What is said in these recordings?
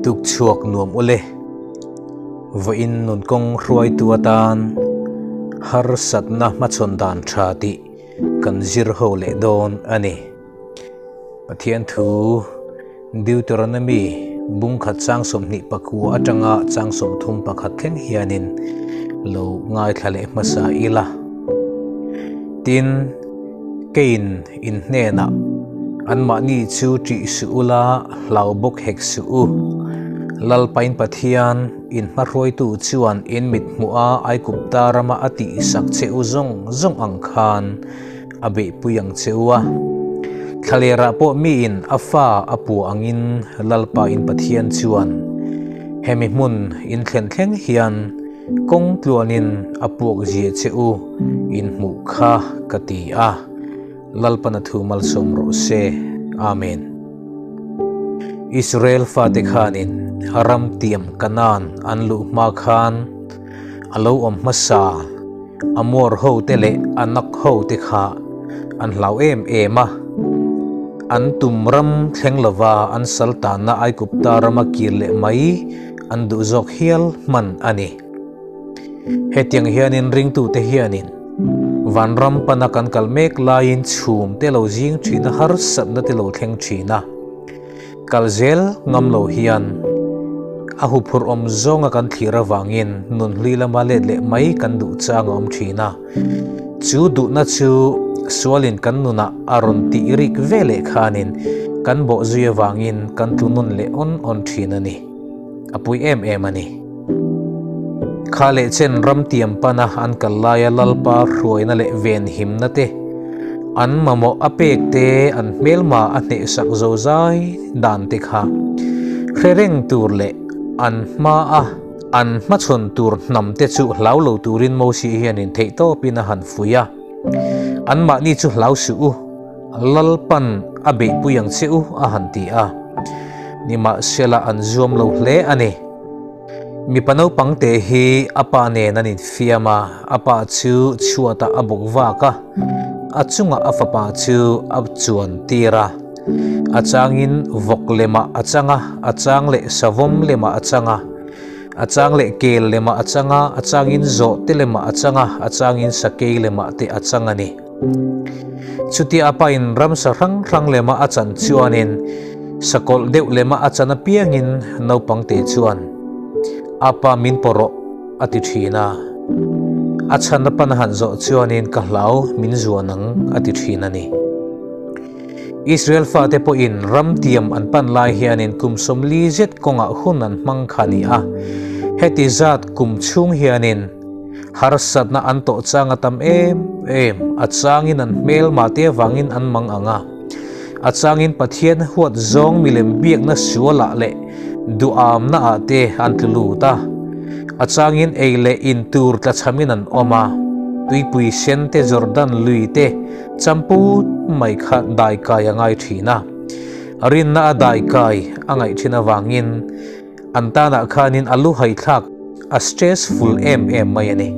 Tuk chhuak nuam ule. Vawiin nunkawng hruaitu atan harsatna hmachhawn dan tha tih kan zir ho leh dawn a ni. Pathian thu Deuteronomy bung khat chang 29 atanga chang 31 thleng hianin lo ngaithla leh hmasa ila. Tin, keiin in hnenah anmahni chu ṭih suh ula, hlau bawk hek suh u. Lalpain Pathian in hmahruaitu chuan in mit hmuha Aigupta rama a tihsak che u zawng zawng ang khan a beihpui ang che u a. Thlalerah pawh miin a fa a puah angin Lalpa in Pathian chuan hemi hmun in thlen thleng hian kawng tluanin a puak zia che u in hmuh kha ka ti a. Lalpan a thu malsawm rawh se. Amen. Israel fate khanin ram tiam Kanaan an luh hma khan a lo awm hmasa. Amor ho te leh Anak ho te kha an hlau em em a, an tum ram thleng lova an sal tanna Aigupta rama kir leh mai an duh zawk hial hman a ni. Hetiang hianin ringtute hianin vanram pana kan kal mek laiin chhum te lo zing thin a, harsatna te lo thleng thin a. Kal zel ngam lo hian a huphurh awm zawnga kan thlir avangin nunhlui lama let leh mai kan duh chang a awm thin a. Chu duhna chu sualin kan nunah a rawn tih rik ve leh khanin kan bawh zui avangin kan tlu nun leh awn awn thin a ni. A pui em em a ni. Kha leh chen ram tiam pana an kal laia Lalpa hruaina leh venhimna te, an mamawh a pek te, an hmelma a hnehsak zozai dan te kha hre reng tur leh an hma a an hmachhawn tur hnam te chu hlau lo turin Mosi hianin theihtawpin a han fuih a. Anmahni chu hlau suh u. Lalpan a beihpui ang che u a han ti a, nimahsela an zuam lo hle a ni. Mipa naupang te hi a pa nen an infiam a, a pa chu chhuatah a bawk vak a, a chungah a fapa chu a chuan tir a. A changin vawk lemah a chang a, a chang leh savawm lemah a chang a, a chang leh kel lemah a chang a, a changin zawhte lemah a chang a, a changin sakei lemah te a chang a ni. Chutia a pain ramsa hrang hrang lema a chan chuanin sakawlh deuh lema a chan apiangin naupangte chuan a pa min pawh rawh a ti thin a. A chhan a pan a han zawh chuanin ka hlau min zuan ang a ti thin a ni. Israel fate pawhin ram tiam an pan lai hianin kum 40 zet kawngah hun an hmang kha a ni a. Heti zat kum chhung hianin Harsatna an tawh chang a tam em em, a changin an hmel mahte avangin an mang ang a, a changin Pathian huat zawng milem biakna sualah leh duhamna ah te an tlu lut a, a changin ei leh in tur tlachhamin an awm a, tuipui sen te Jordan lui te champut mai kha daikai a ngai thin a, rinna a daikai a ngaih thin avangin An tanah khanin a lu haithlak a stressful em em mai a ni.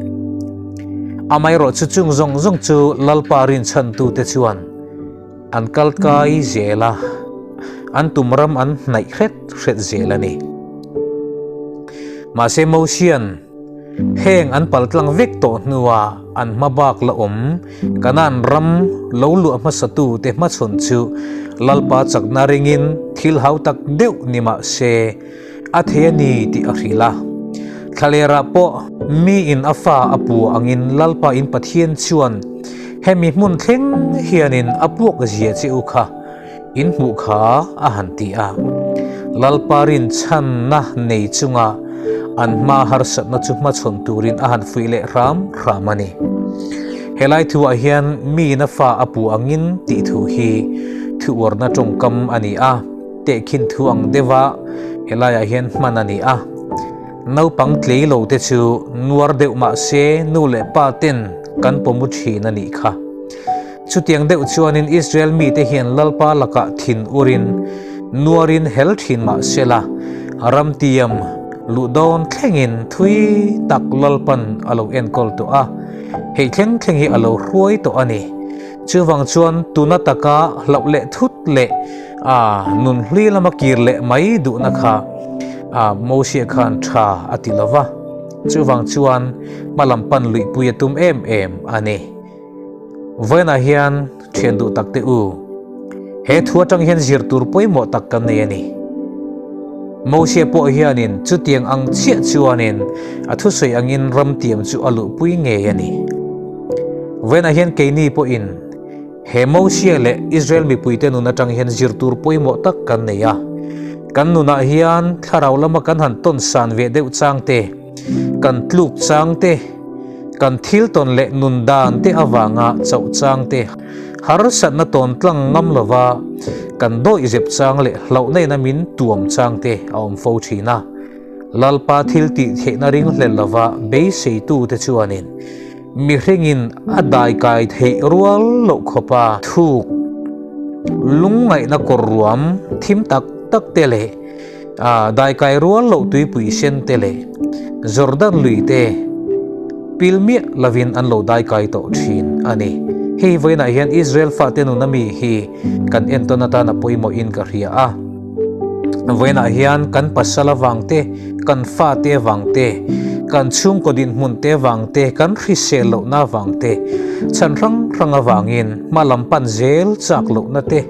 Amaherawh chu chung zawng zawng chu Lalpa rinchhantute chuan an kal kai zel a, an tum ram an hnaih hret hret zel a ni. Mahse Mosian heng an paltlang vek tawh hnua an hma bak la awm Kanaan ram lo luah hmasatute hmachhawn chu Lalpa chakna ringin thil hau tak deuh ni mah se a thei a ni tih a hrilh a. Thlalerah pawh miin a fa a pu angin Lalpa in Pathian chuan hemi hmun thleng hianin a puak zia che u kha in hmuh kha a han ti a. Lalpa rinchhanna nei chunga an hma harsatna chu hmachhawn turin a han fuih leh hram hram a ni. Helai thuah hian miin a fa a pu angin tih thu hi thu uarna tawngkam a ni a, tehkhin thu ang deuha helaiah hian hman a ni a. Naupang tlei lo te chu nuar deuh mah se nu leh pa ten kan pawmu thin a nih kha. Chutiang deuh chuanin Israel mite hian Lalpa lakah thin urin, nuarin hel thin mah sela, ramtiam luh dawn thlengin thui tak Lalpan a lo enkawl tawh a, hei thleng thleng hi a lo hruai tawh a ni. Chuvang chuan tuna taka hlauh leh thut leh a nunhlui lama kir leh mai duhna kha. Mosia khan tha a ti lo va, chuvang chuan hmalam pan luihpui a tum em em a ni. Vawiinah hian thian duh tak te u, he thu atang hian zir tur pawimawh tak kan nei a ni. Mosia pawh hianin chutiang ang chiah chuanin a thusawi angin ramtiam chu a luhpui ngei a ni. Vawiinah hian keini pawhin He Mosia leh Israel mipuite nun atang hian zir tur pawimawh tak kan nei a. Kan nunah hian thlarau lama kan han tawn san ve deuh chang te, kan tluk chang te, kan thil tawn leh nun dan te avanga chauh chang te, harsatna tawn tlang ngam lova kan dawih zep chang leh hlauhna ina min tuam chang te a awm fo thin a. Lalpa thil tih theihna ringhlel lova beiseitute chuanin Mihringin a daikai theih rual loh khawpa thuk lungngaihna kawr ruam thim tak tak te leh daikai rual loh tuipui sen te leh Jordan lui te pil miah lovin an lo daikai tawh thin a ni. Hei vawiinah hian Israel fate nuna mi hi kan entawn atan a pawimawhin ka hria a. Vawiinah hian kan pasal avang te, kan fate avang te, kan chhungkaw dinhmun te avang te, kan hrisel lohna avang te, chhan hrang hrang avangin hma lam pan zel chak lohna te,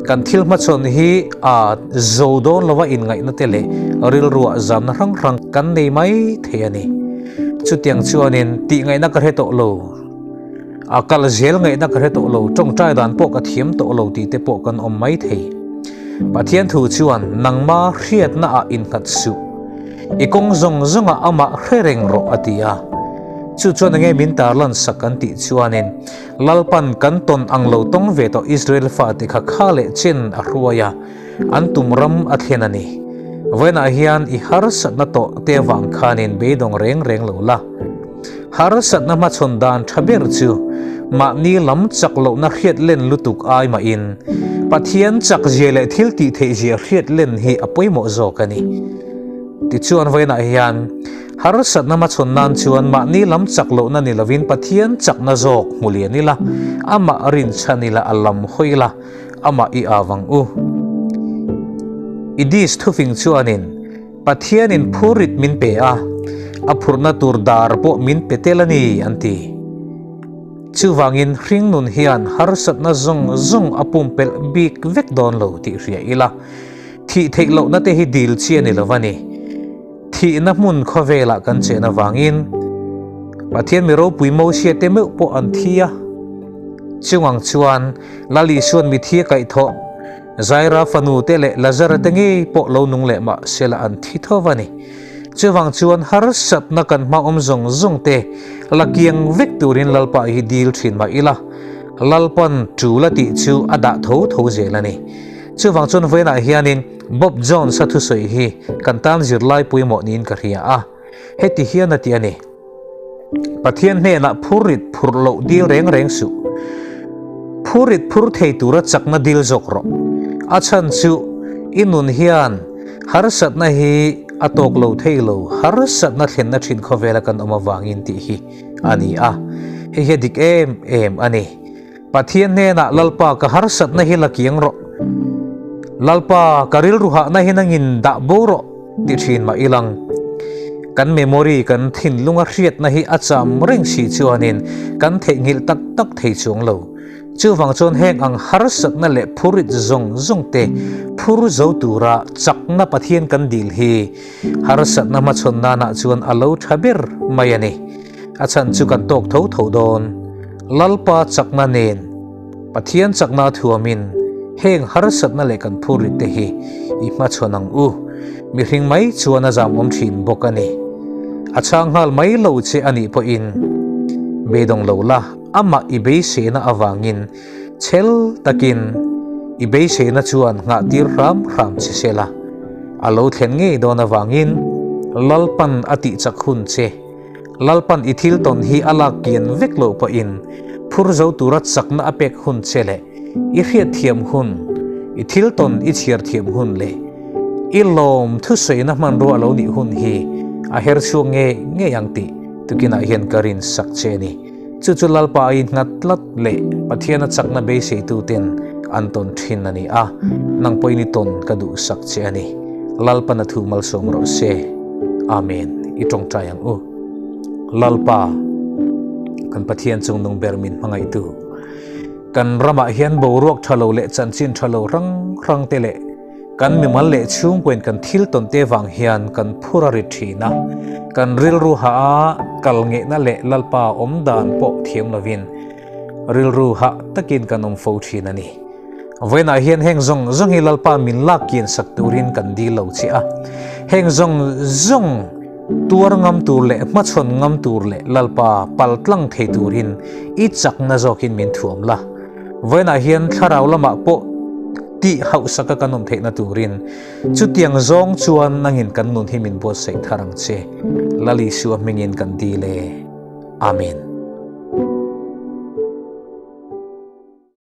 kan thil hmachhawn hi a zo dawn lova inngaihna te leh rilruah zamna hrang hrang kan nei mai thei a ni. Chutiang chuanin tihngaihna ka hre tawh lo. A kal zel ngaihna ka hre tawh lo, tawngtai dan pawh ka thiam tawh lo tih te pawh kan awm mai thei. Pathian thu chuan nangma hriatna ah innghat suh, i kawng zawng zawngah amah hre reng rawh a ti a. Chu chuan enge min tarlan sak kan tih chuanin Lalpan kan tawn ang lo tawng ve tawh Israel fate kha kha leh chen a hruai a, an tum ram a thlen a ni. Vawiinah hian i harsatna tawh te avang khanin beidawng reng reng lo la. Harsatna hmachhawn dan tha ber chu mahni lam chak lohna hriat len lutuk ai mahin Pathian chak zia leh thil tih theih zia hriat len hi a pawimawh zawk a ni. Tichuan vawiinah hian harsatna hmachhawn nan chuan mahni lam chak lohna ni lovin Pathian chakna zawk hmu lian ila, amah rinchhan ila a lam hawi ila, amah i av ang u. Idis thufing chuanin Pathianin phurrit min pe a, a phurhna tur dar pawh min pe tel a ni, an ti. Chuvangin hringnun hian harsatna zawng zawng a pumpelh bik vek dawn lo tih hria ila, thih theih lohna te hi dil chi a ni lo va ni. Thihna hmun khawvelah kan chen avangin Pathian mi ropui Mosia te meuh pawh an thi a. Chungang chuan Lal Isuan mithi a kaihthawh Zaira fanu te leh Lazara te ngei pawh lo nung leh mah sela an thi tho va ni. Chuvang chuan harsatna kan hma awm zawng zawng te la kiang vek turin Lalpa hi dil thin mah ila, Lalpan tul a tih chu a dah tho tho zel a ni. Chuvang chuan vawiinah hianin Bob Jones-a thusawi hi kan tan zirlai pawimawh niin ka hria a, heti hian a ti a ni. Pathian hnenah phurrit phurh loh dil reng reng suh. Phurrit phur thei tura chakna dil zawk rawh. A chhan chu i nun hian harsatna hi a tawk lo thei lo, harsatna thlenna thin khawvela kan awm avangin tih hi a ni a. Hei hi a dik em em a ni. Pathian hnenah Lalpa ka harsatna hi la kiang rawh, Lalpa ka rilru hahna hi nangin dah bo rawh ti thin mah ilang. Kan memory kan thinlunga hriatna hi a cham reng si chuanin kan theihnghilh tak tak thei chuang lo. Chuvang chuan heng ang harsatna leh phurit zawng zawng te phur zo tura chakna Pathian kan dil hi harsatna hmachhawn nanah chuan a lo tha ber mai a ni. A chhan chu kan tawk tho tho dawn. Lalpa chakna nen Pathian chakna thuamin heng harsatna leh kan phurrit te hi i hmachhawn ang u. Mihring mai chuan a zam awm thin bawk a ni. A chhang nghal mai lo che a nih pawhin beidawng lo la, amah i beiseina avangin chhel takin i beiseina chuan nghah tir hram hram che se la. A lo thlen ngei dawn avangin Lalpan a tihchak hun che. Lalpan i thil tawn hi a lak kian vek loh pawhin phur zo tura chakna a pek hun che leh i hriatthiam hun, i thil tawn i chhiar thiam hun leh i lawm thusawiina hmanrua lo nih hun hi a her chhuak ngei ngei ang tih tukinah hian ka rin sak che a ni. Chu chu Lalpa a innghat tlat leh Pathiana chakna beiseituten an tawn thin a ni a, nang pawhin i tawn ka duhsak che a ni. Lalpan a thu malsawm rawh se. Amen. I tawngtai ang u. Lalpa, kan Pathian chungnung ber min hmangaihtu, kan ramah hian boruak tha lo leh chanchin tha lo hrang hrang te leh kan mimal leh chhungkuain kan thil tawn te vang hian kan phur a rit thin a, kan rilru hah a kal ngeihna leh Lalpa awm dan pawh thiam lovin rilru hah takin kan awm fo thin a ni. Vawiinah hian heng zawng zawng hi Lalpa min lak kian sak turin kan dil lo che a. Heng zawng zawng tuar ngam tur leh hmachhawn ngam tur leh Lalpa pal tlang thei turin i chakna zawkin min thuam la. Vawiinah hian thlarau lamah pawh tih hauhsaka kan awm theihna turin chutiang zawng chuan nangin kan nun hi min buatsaih thar ang che. Lal Isua hmingin kan dil e. Amen.